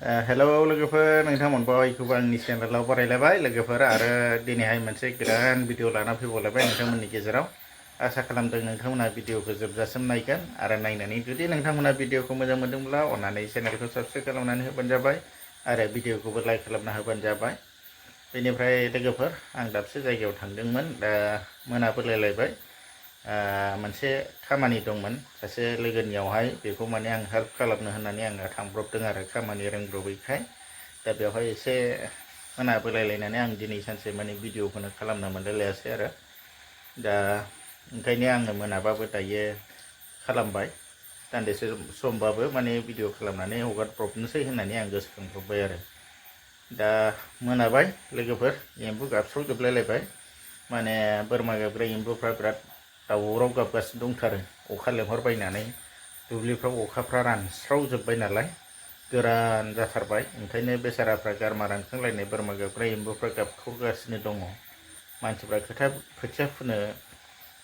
Hello लोगोफोर नोंथांमोनखौ आंखौबो आंनि चेनेलाव बरायलायबाय लोगोफोर आरो दिनैहाय मोनसे गोदान भिडिअ लाना फैबावलायबाय नोंथांमोननि गेजेराव आसा खालामदों नोंथांमोना भिडिअखौ जोबजासिम नायगोन आरो नायनानै जुदि नोंथांमोना भिडिअखौ मोजां मोनदोंब्ला अन्नानै चेनेलखौ साबस्क्राइब खालामनानै होबानो जाबाय आरो भिडिअखौबो लाइक खालामना होबानो जाबाय। बेनिफ्राय लोगोफोर आं दाबसे जायगायाव थांदोंमोन दा मोनाबोलायलायबाय मोनसे खामानि दंमोन सासे लोगोनियावहाय बेखौ माने आं हेल्प खालामनो होननानै आङो थांब्रबदों आरो खामानि रोंब्रबैखाय दा बेवहाय एसे मोनाबोलायलायनानै आं दिनै सानसे माने भिडिअखौनो खालामनो मोनलायलायासै आरो दा ओंखायनो आङो मोनाबाबो दायो खालामबाय दान्दिसे समबाबो माने भिडिअ खालामनानै हगारब्रबनोसै होननानै आं गोसोखांब्रबबाय आरो दा मोनाबाय लोगोफोर एम्बु गाबस्रावजोबलायलायबाय माने बोरमा गाबग्रा एम्बुफ्रा बिराद दावराव गाबगासिनो दंथारो अखा लेंहरबायनानै दुब्लिफ्राव अखाफ्रा रानस्रावजोब्बाय नालाय गोरान जाथारबाय ओंखायनो बेसाराफ्रा गारमा रानखांलायनाय बोरमा गाबग्रा एम्बुफ्रा गाबख्रावगासिनो दङ। मानसिफ्रा खोथिया फुनो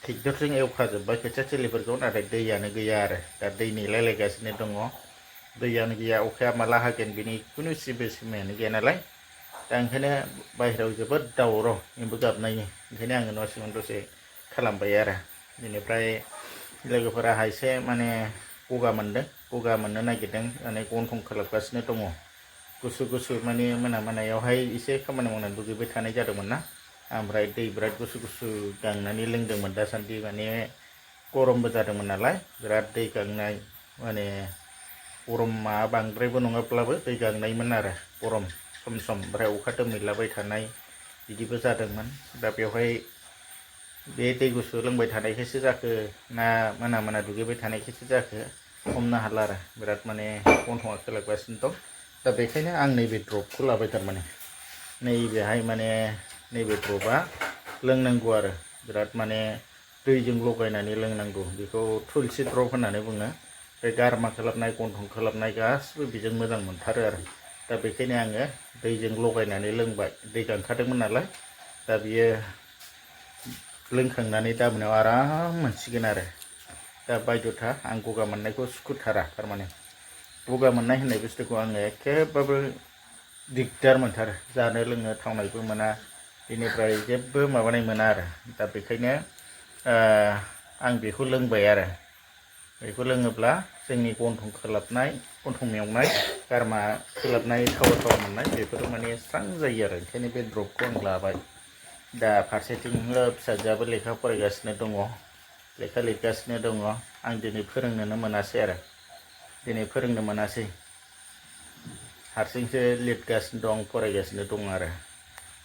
ट्रेक्टरजों एवखाजोब्बाय खोथिया थिलिफोरखौ नाथाय दैयानो गैया आरो दा दै नेलायलायगासिनो दङ दैयानो गैया अखाया माला हागोन बेनि खुनु जेबो सिमायानो गैया नालाय दा ओंखायनो बाहेरायाव जोबोद दावराव एम्बु गाबनायनि ओंखायनो आङो न' सिङाव दसे खालामबाय आरो बेनिफ्राय लोगोफोराहाय एसे माने गगा मोननो नागिरदों माने गन्थं खोलाबगासिनो दङ गुसु गुसु माने मोनायावहाय एसे खामानि मावनानै दुगैबाय थानाय जादोंमोन ना ओमफ्राय दै बिराद गुसु गुसु गांनानै लोंदोंमोन दासान्दि माने गरमबो जादोंमोन नालाय बिराद दै गांनाय माने गरमा बांद्रायबो नङाब्लाबो दै गांनायमोन आरो गरम सम ओमफ्राय अखा दोमैलाबाय थानाय बिदिबो जादोंमोन दा बेवहाय बे दै गुसु लोंबाय थानायखायसो जाखो ना मोना दुगैबाय थानायखायसो जाखो हमनो हाला आरो बिराद माने गन्थंआ खोलाबगासिनो दं दा बेखायनो आं नैबे ड्रपखौ लाबाय थारमाने नैबेहाय माने नैबे ड्रपआ लोंनांगौ आरो बिराद माने दैजों लगायनानै लोंनांगौ बेखौ थुलसि ड्रप होननानै बुङो बे गारमा खोलाबनाय गन्थं खोलाबनाय गासिबो बेजों मोजां मोनथारो आरो दा बेखायनो आङो दैजों लगायनानै लोंबाय दै गांखादोंमोन नालाय दा बियो लोंखांनानै दा मोनायाव आराम मोनसिगोन आरो दा बायद'था आं गगा मोननायखौ सुखुथारा थारमाने गगा मोननाय होननाय बुस्थुखौ आङो एखेबाबो दिगदार मोनथारो जानो लोंनो थावनायबो मोना बेनिफ्राय जेबो माबानाय मोना आरो दा बेखायनो आं बेखौ लोंबाय आरो बेखौ लोङोब्ला जोंनि गन्थं खोलाबनाय गन्थं मेवनाय गारमा खोलाबनाय थावा मोननाय बेफोरो माने स्रां जायो आरो ओंखायनो बे ड्रपखौ आं लाबाय। दा फारसेथिं फिसाजोआबो लेखा फरायगासिनो दङ लेखा लिरगासिनो दङ आं दिनै फोरोंनोनो मोनासै आरो दिनै फोरोंनो मोनासै हारसिंसो लिरगासिनो दं फरायगासिनो दं आरो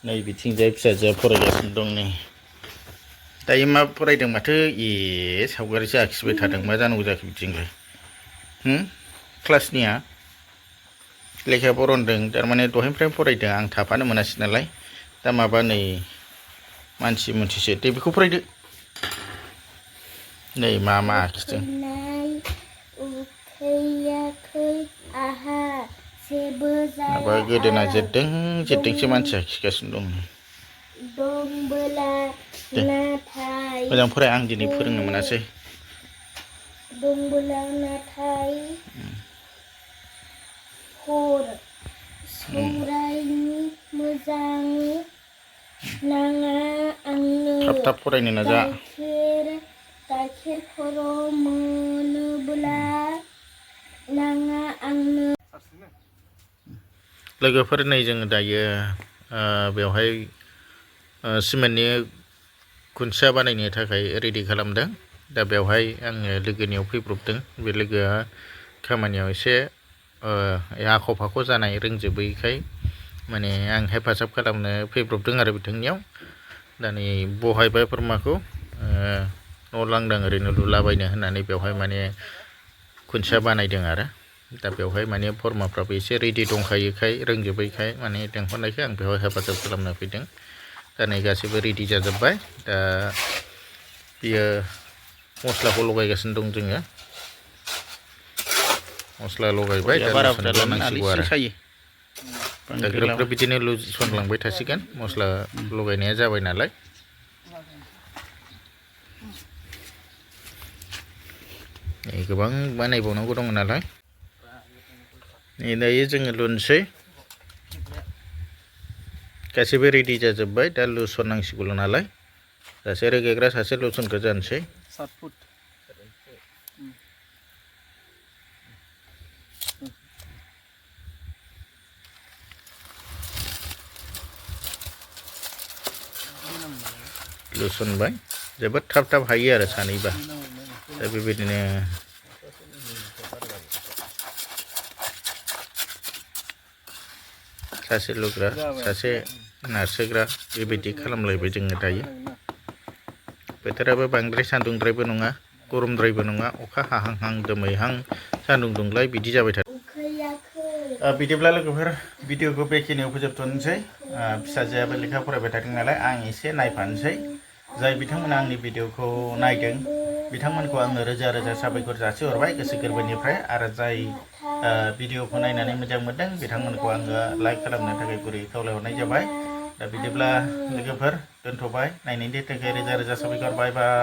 नै बिथिंजाय फिसाजोआ फरायगासिनो दं नै दायो मा फरायदों माथो सावगारिसो आखिबाय थादों मा जानांगौ जाखो बिदिजोंलाय क्लासनिया लेखा बरनदों थारमाने दहायनिफ्राय फरायदों आं थाफानो मोनासै नालाय दा माबा नै मानसि मोनसेसो दे बेखौ फरायदो नै मा आखिदों माबा गोदोना जेरदोंसो मानसि आखिगासिनो दं मोजां फराय आं दिनै फोरोंनो मोनासै सौरायनि मोजां नाङा आंनो थाब फरायनो नाजा गाइखेर खर' मोनोब्ला नाङा आंनो लोगोफोर नै जोङो दायो बेवहाय सिमेन्टनि खुन्थिया बानायनो थाखाय रेडि खालामदों दा बेवहाय आङो लोगोनियाव फैब्रबदों बे लोगोआ खामानियाव एसे आख' फाख' जानाय रोंजोबैखाय माने आं हेफाजाब खालामनो फैब्रबदों आरो बिथांनियाव दा नै बहायबाय बोरमाखौ न' लांदां ओरैनो लुलाबायनो होननानै बेवहाय माने खुन्थिया बानायदों आरो दा बेवहाय माने बोरमाफ्राबो एसे रेडि दंखायोखाय रोंजोबैखाय माने लेंहरनायखाय आं बेवहाय हेफाजाब खालामनो फैदों दा नै गासैबो रेडि जाजोब्बाय दा बियो मस्लाखौ लगायगासिनो दं जोङो मस्ला लगायबाय दा लुसननांसिगौ आरो दा ग्रोब ग्रोब बिदिनो लुसनलांबाय थासिगोन मस्ला लगायनाया जाबाय नालाय गोबां बानायबावनांगौ दङ नालाय नै दायो जोङो लुनोसै गासैबो रेडि जाजोब्बाय दा लुसननांसिगौल' नालाय सासे रोगाग्रा सासे लुसनग्रा जानोसै 7 फुट लुसनबाय जोबोद थाब थाब हायो आरो सानैबा दा बेबायदिनो सासे लुग्रा सासे नारसोग्रा बेबायदि खालामलायबाय जोङो दायो बोथोराबो बांद्राय सान्दुंद्रायबो नङा गरमद्रायबो नङा अखा हाहांहां दोमैहां सान्दुं दुंलाय बिदि जाबाय थादों बिदिब्ला लोगोफोर भिडिअखौ बेखिनियाव फोजोबथ'नोसै फिसाजोआबो लेखा फरायबाय थादों नालाय आं एसे नायफानोसै जाय बिथांमोना आंनि भिडिअखौ नायदों बिथांमोनखौ आङो रोजा रोजा साबायखर जासिहरबाय गोसो गोरबोनिफ्राय आरो जाय भिडिअखौ नायनानै मोजां मोनदों बिथांमोनखौ आङो लाइक खालामनो थाखाय गुरै खावलायहरनाय जाबाय दा बिदिब्ला लोगोफोर दोनथ'बाय नायनायनि थाखाय रोजा रोजा साबायखर बाय बाय